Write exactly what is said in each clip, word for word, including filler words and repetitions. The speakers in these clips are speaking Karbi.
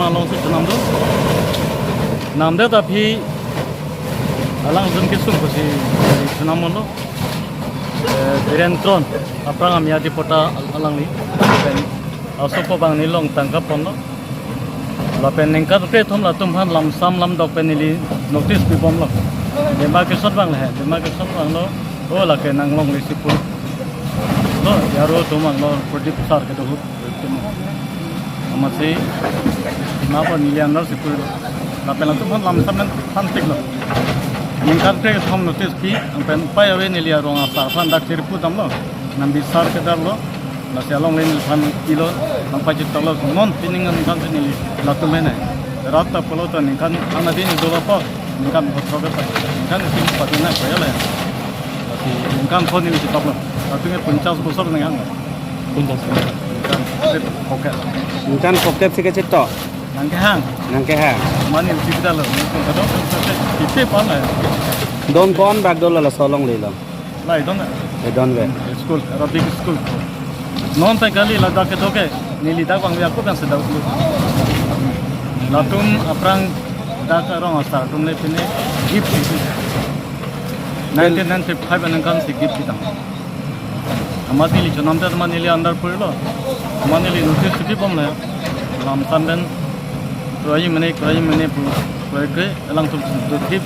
Alongsi chenam do. Namdet aphi alang jun kesung pusi chenam lo. Eh, Biren Teron, aphrang amia dipota alangli. Pen asopo bang nelilong tangka ponlo. Lapen ningkan kre-thom latum aphan lamsam lamdok pen neli notice pibomlo. Dema kesot bang le, dema kesot bang lo. O lake nang longle si pu. Lo, yaro atum bang lo, Pradip sir kedo ahut. Amatsi, napa neli under si pu. Lapen latum aphan lamsam pen thanpiklo. Ningkan kre-thom notice pi, pen upai ave neli arong asar aphan dak chiri pudamlo. Nang bisar kedamlo. Lasi alongle neliphan pilo, nang pachit talo, non pining ningkan si neli latum mene. Rat ta pulo ta ningkan anadi ni dolo po, ningkan hotro ke ta. Ningkan si pati na kaya le. Lasi ningkan pho neli chitoklo. Latum ke ponchas bosor ningkan. Ponchas bosor. Ningkan pocket. Ningkan pocket si kachito. Nang kehang. Nang kehang. Mane uji kita lo. Ningkan kadok, kita pon la. Don ko-an bak dolo laso alongle lo. Lai don na. Eh, don ve. School, Arabic school. Non pen kali ladak kedo ke, neli dak bang ya ko kan sedau dulu. Latum aphrang dak arong asar atum le pine gift. Nineteen ninety-five aningkan si gift kita. Amat neli chonam te amat neli under purilo. Amat neli notice si pibom le. Lamsam pen kroji mene, kroji mene pu, kroji kre, alangtum dotip.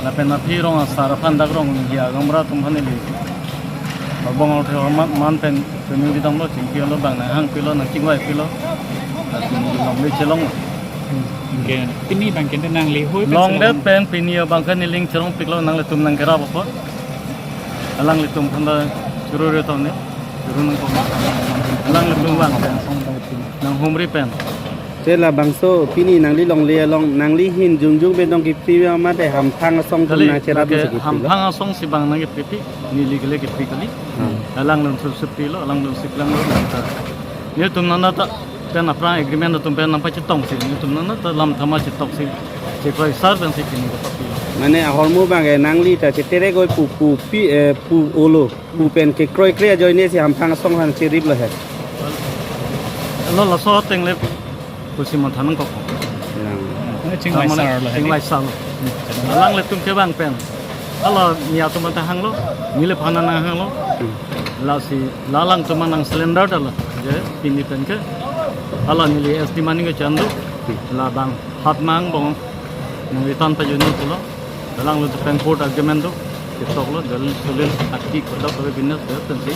Lapen aphi rong asar aphan dak rong dia gamra atum aphan neli. Abang authe man, man pen, pen neli damlo, chingki lo bang nang hang pilo, nang chingvai pilo. Lapen longle chelong. Ke, pini bang ke nangli hoi pen longdet chelong. Pen pini bang ke neling cherong piklo nanglitum nang kera bapo. Alanglitum aphan ta churu re tong ne. Churu nang ko. Alanglitum bang pen. Nang humri pen. Che labangso pini nangli longle along nangli ahin jongjong pen dong kipi mate hamphang asong atum kali, nang cherap lake si kipi lo? Hamphang asong si bang nang kipi, neli kele kipi kali. Hmm. Alang lun sup sup pilo, alang lun sik lang lo. Netum nang ta pen aphrang agreement atum pen nang pachetong si, netum nang ta lam thama chetok si, chekroi sar pen si pini ko papi. Mane ahormu bang ke nangli ta chetere goi pu pu pi, eh, pu olo, pu pen kekroi kre ajoine si hamphang asong aphan cherip lo he. Lo laso tengle pusi matha nangkok. Nang. Ini chingvai sar lo, chingvai sar lo. Alanglitum ke bang pen. Hala ni atum ta hanglo, neliphan nang hanglo. Hmm. Lasi la alangtum nang surrender dalo. Je pini pen ke. Hala neli S D money ke chan do. Hmm. Labang hat mang bong. Nang return pajun pulo. Alanglitum pen court argument do. Ketok lo, dalil sulil, aki kodak kodak business dia tensi.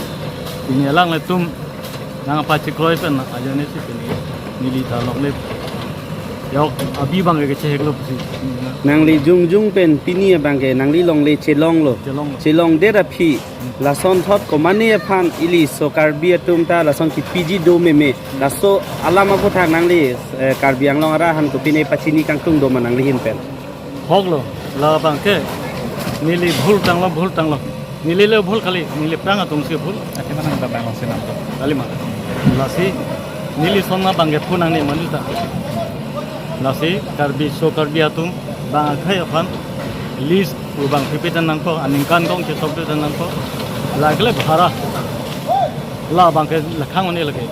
Pini alanglitum nang apa chekroi pen ajoine si pini neli ta longle. Yok, abi bang ke chehek lo pusi. Nangli jongjong pen pini abang ke nangli longle chelong lo. Chelong lo. Chelongdet aphi. Lason thot komane aphan ili so Karbi atum ta lason kipiji do meme. Laso alam aphuthak nangli, eh, Karbi Anglong arat aphan kopine pachini kangtung do ma nangli ahin pen? Hok lo, labang ke, neli bhul tanglo, bhul tanglo. Neli le bhul kali, neli aphrang atum si bhul. Ati manang ta bang si nam to. Kali ma. Lasi, neli son ma bang ke phun nangne manu ta. Lasi, Karbi, so Karbi atum, bang akhai aphan, list, u bang pipi dan nangko, aningkan kong chetok dan nangko. Lagile bhara. Labang ke lakhang one lake.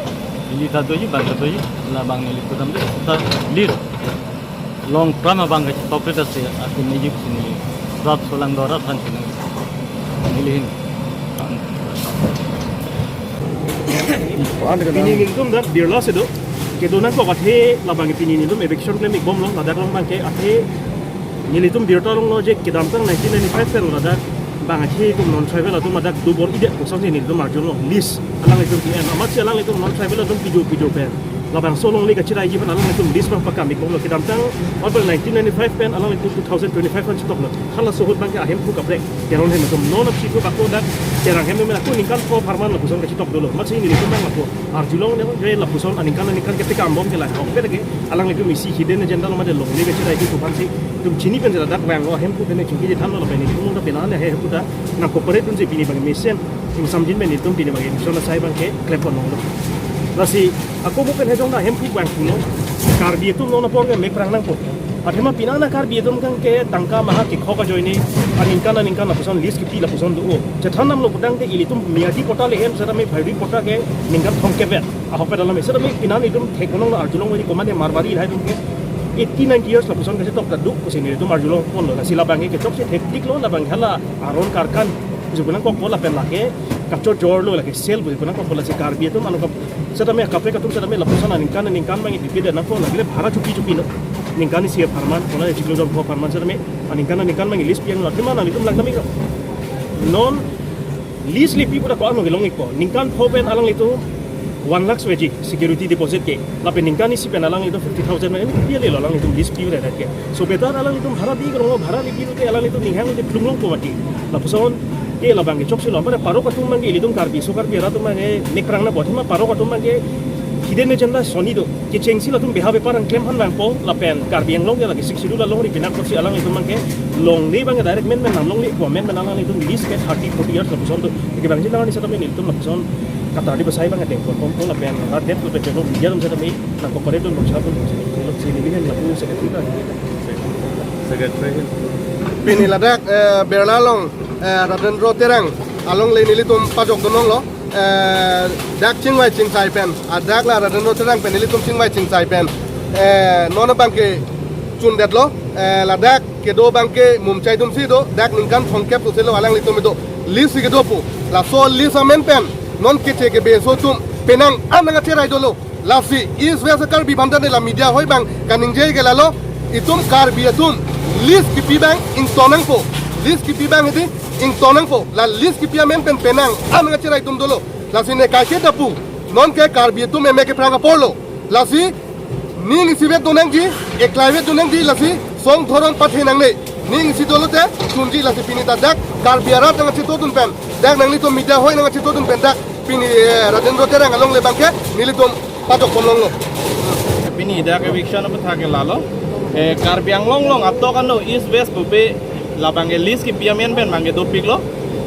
Ili ta doji, bang ke doji, labang neli pudam de, ta list. Long pram abang ke chetok ta si akin ne yip sini. Rat solang dorat han sini. Nelihin. Pini nelitum dak birla si do. Kedo nangkok athe labang pini nelitum eviction klem ik bomlo ladak long bang ke athe nelitum birta longlo je kedamtang nineteen ninety-five pen ladak bang athe itum non tribal atum ladak dobor idet kosong si nelitum arjulo list alanglitum P M amatsi alanglitum non tribal atum pijo pijo pen. Labangso alongle kachiraiji pen alanglitum list bang pakam ik bomlo kedamtang abang nineteen ninety-five pen alanglitum two thousand twenty-five pen chetoklo. Halaso ahut bang ke ahemphu kaprek Teron hem atum non apsi ko bako dak Terang hem men ako ningkan pho pharman lapuson kachetok dolo. Amatsi nelitum bang ako arjulong ne je lapuson aningkan aningkan ketekam bom ke la. Oke lagi alanglitum isi hidden agenda lo mate longle kachiraiji atum aphan si itum chini pen jela dak bang lo ahemphu pen chingki je thanlo lapen itum lo pen ane ahemphu ta nang cooperate un je pini bang mesen. Itum samjin pen itum pini bang eviction asai bang ke klem pon longlo. Lasi ako mo pen hejong ta hemphu bang pulo. Karbi atum non apor ke mek prang nangpo. Athema pinana Karbi atum kang ke tangka maha kekhok ajoine aningkan aningkan lapuson lease kipi lapuson do. Chethan namlo putangte ilitum miyadi patta le-en setame bhairi patta ke ningkan thomkep vet. Ahok vet alam setame pinana itum thek konong arjulong wari komane Marwari lahai atum ke eighty ninety years lapuson ke tok ta duk kusi nelitum arjulong ponlo. Lasi labang ke chokche thektik lo, labang hala aron karkan pusi punangkokpo lapen lake kachojor lo, lake sel pusi punangkokpo. Lasi Karbi atum anu kap setame kaprek atum setame lapuson aningkan aningkan mang ipipide nangkok, lake le bhara chupi chupi lo. Ningkan isi apharman, kona chiklo jon pho apharman setame aningkan aningkan mang lease pi-ang lake mana itum lang kami ko. Non lease le pi pura ko ano gelong ikpo. Ningkan pho pen alanglitum one lakh veji security deposit ke. Lapen ningkan isi pen alanglitum fifty thousand pen pi le lo alanglitum lease pi le ke. So better alanglitum bhara di ko, bhara di pi te alanglitum ninghang te plung longpo mati. Lapuson ke labang ke chokche lo, pada parok atum mang ke ilitum Karbi, so Karbi arat atum mang ke nek prang na bot ma parok atum mang ke hidden agenda soni do. Kechengsi latum beha bepar ang klem han vangpo lapen Karbi Anglong ke lake Sixth Schedule alongri pinak si alanglitum mang ke longle bang ke direct men men nam longle ko, men men alanglitum lease ke thirty forty years lapuson do. Ke bang jilang ni setame nelitum lapuson katar di besai bang ke dengpon pon lapen rat det lapen jeno media atum setame nangkok pare atum bangsa atum sini sini lapu secretary bang. Secretary. Pini ladak, eh, Birla along, eh, Ratendra Terang alongle nelitum pajok dunlonglo, eh, dak chingvai chingsai pen, ah, dak la Ratendra Terang pen nelitum chingvai chingsai pen, eh, non abang ke chundetlo, eh, ladak kedo abang ke mumchai atum si do, dak ningkan thomkep pusi lo alanglitum do, lease si kedo pu, laso lease amen pen non keche kebe aso atum penang an nangkacherai dolo. Lasi East West Karbi aphan ta ne la media hoi bang kaningje ke lalo, itum Karbi atum lease kipi bang ington nangpo. Lease kipi bang hedi ington nangpo. La lease kipi amen pen penang an nangkacherai atum dolo. Lasi ne kaike ta pu. Non ke Karbi atum eme ke prang apor lo. Lasi ning isivet do nangji, eklaivet do nangji, lasi song dhorom pathe nangne. Ning isi dolo te chunji, lasi pini ta dak Karbi arat nangchetodun pen, dak nanglitum media hoi nangchetodun pen dak pini, eh, Ratendra Terang alongle bang ke nelitum pajok ponlonglo. Pini dak eviction aphuthak ke lalo, eh, Karbi Anglong along atok ano East West pupe labang ke lease kipi amen pen bang ke dopiklo.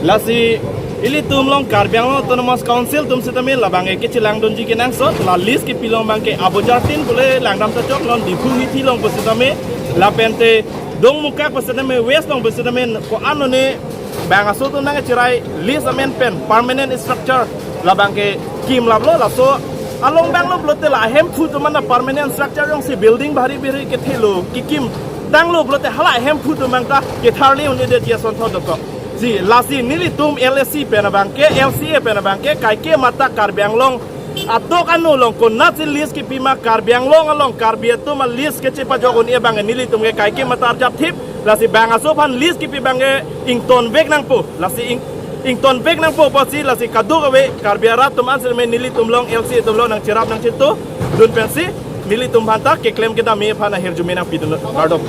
Lasi ilitum along Karbi Anglong Autonomous Council atum setame labang ke kechelangdunji kenangsot, la lease kipi along bang ke abojartin pule langdam ta chok, non Diphu hithi along pu setame lapen te Dongmukak pu setame, West along pu setame ko-an lone bang aso atum nangcherai lease amen pen permanent structure labang ke kim laplo. Laso along bang lo pulote la ahemphu atum an ta permanent structure jongsi building bhari bhari kethelo kekim tanglo pulote hala ahemphu atum an ta ketharli un-edetji ason tho dokok. Si lasi nelitum L A C pen abang ke, L C A pen abang ke, kaike mata Karbi Anglong atok ano along konatsi lease kipi ma, Karbi Anglong along Karbi atum a-lease kechepajok un-e abang nelitum ke kaike mata arjap thip. Lasi bang aso aphan lease kipi bang ke ingtonvek nangpo. Lasi ing, ingtonvek nangpo pusi lasi kadokave Karbi arat atum an setame nelitum along, L C A atum along nangcherap nangchetodun pensi nelitum aphan ta keklem kedam me aphan ahirjume nangpidun kardom.